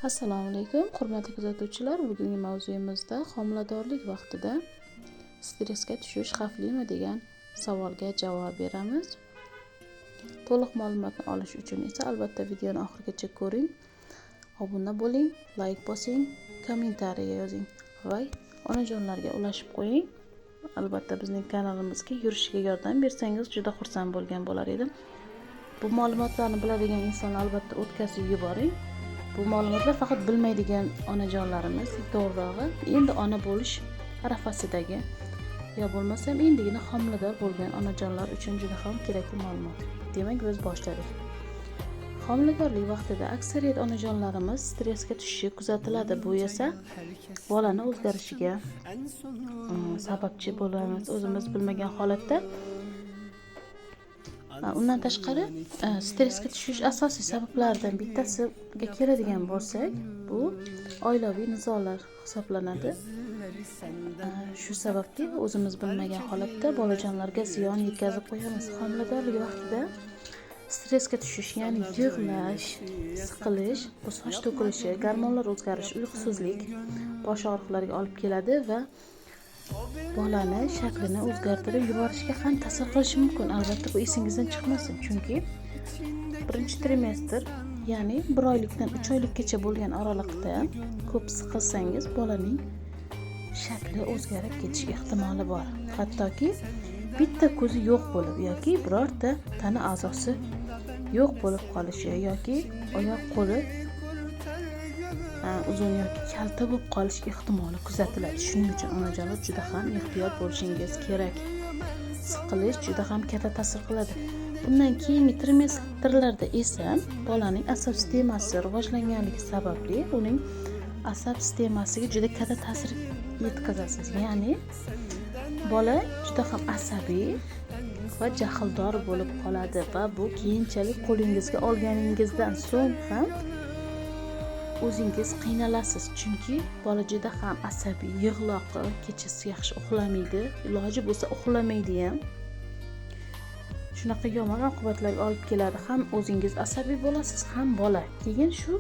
Assalomu alaykum, hurmatli kuzatuvchilar. Bugungi mavzuyimizda homiladorlik vaqtida stressga tushish xavflimi degan savolga javob beramiz. To'liq ma'lumotni olish uchun esa albatta videoni oxirigacha ko'ring, obuna bo'ling, layk bosing, kommentariya yozing va onajonlarga ulashib qo'ying. Albatta bizning kanalimizga yurishiga yordam bersangiz juda xursand bo'lgan bo'lar edim. Bu ma'lumotlarni biladigan insonlar albatta o'tkazib yuboring. Bu ma'lumotlar faqat bilmaydigan onajonlarimiz, to'g'rirog'i, endi ona bo'lish arafasidagi yo bo'lmasam endigina homilador bo'lgan onajonlar uchun juda ham kerakli ma'lumot. Demak, biz boshladik. Homiladorlik vaqtida aksariyat onajonlarimiz stressga tushishi kuzatiladi. Bu esa bolani o'zgarishiga sababchi bo'lamiz o'zimiz bilmagan holatda. Undan tashqari, stressga tushish asosiy sabablaridan bittasiga keladigan bo'lsak, bu oilaviy nizolar hisoblanadi. Shu sababli o'zimiz bilmagan holatda bolajonlarga ziyon yetkazib qo'yamiz. Homiladorlik vaqtida stressga tushish, ya'ni yig'lash, siqilish, bu soch to'kilishi, gormonlar o'zgarishi, uyqusizlik, bosh og'riqlarga olib keladi va bolani shaklini o'zgartirib yuborishga ham ta'sir qilishi mumkin. Albatta bu esingizdan chiqmasin, chunki birinchi trimestr, ya'ni 1 oylikdan 3 oylikgacha bo'lgan oraliqda ko'p siqilsangiz bolaning shakli o'zgarib ketish ehtimoli bor. Hattoki bitta ko'zi yo'q bo'lib yoki birorta tana a'zosi yo'q bo'lib qolishi yoki oyoq qo'li uzun yoki kalta bo'lib qolish ehtimoli kuzatiladi. Shuning uchun onajonlar juda ham ehtiyot bo'lishingiz kerak. Siqilish juda ham katta ta'sir qiladi. Bundan keyingi trimestrlarda esa bolaning asab sistemasi rivojlanganligi sababli uning asab sistemasiga juda katta ta'sir yetkazasiz. Ya'ni bola juda ham asabiy va jahldor bo'lib qoladi va bu keyinchalik qo'lingizga olganingizdan so'ng ham o'zingiz qiynalasiz, chunki bola juda ham asabiy, yig'loqi, kechasi yaxshi uxlamaydi, iloji bo'lsa uxlamaydi ham. Shunaqa yomon oqibatlarga olib keladi. Ham o'zingiz asabiy bo'lasiz, ham bola. Keyin shu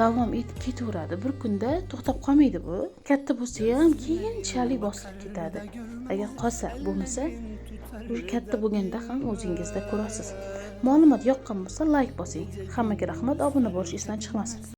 davom etib ketaveradi. Bir kunda to'xtab qolmaydi bu. Katta bo'lsa ham keyinchalik bosilib ketadi. Agar qolsa, bo'lmasa katta bo'lganda ham o'zingizda ko'rasiz. Ma'lumot yoqqan bo'lsa layk bosing. Hammaga rahmat, obuna bo'lish esdan chiqmasin.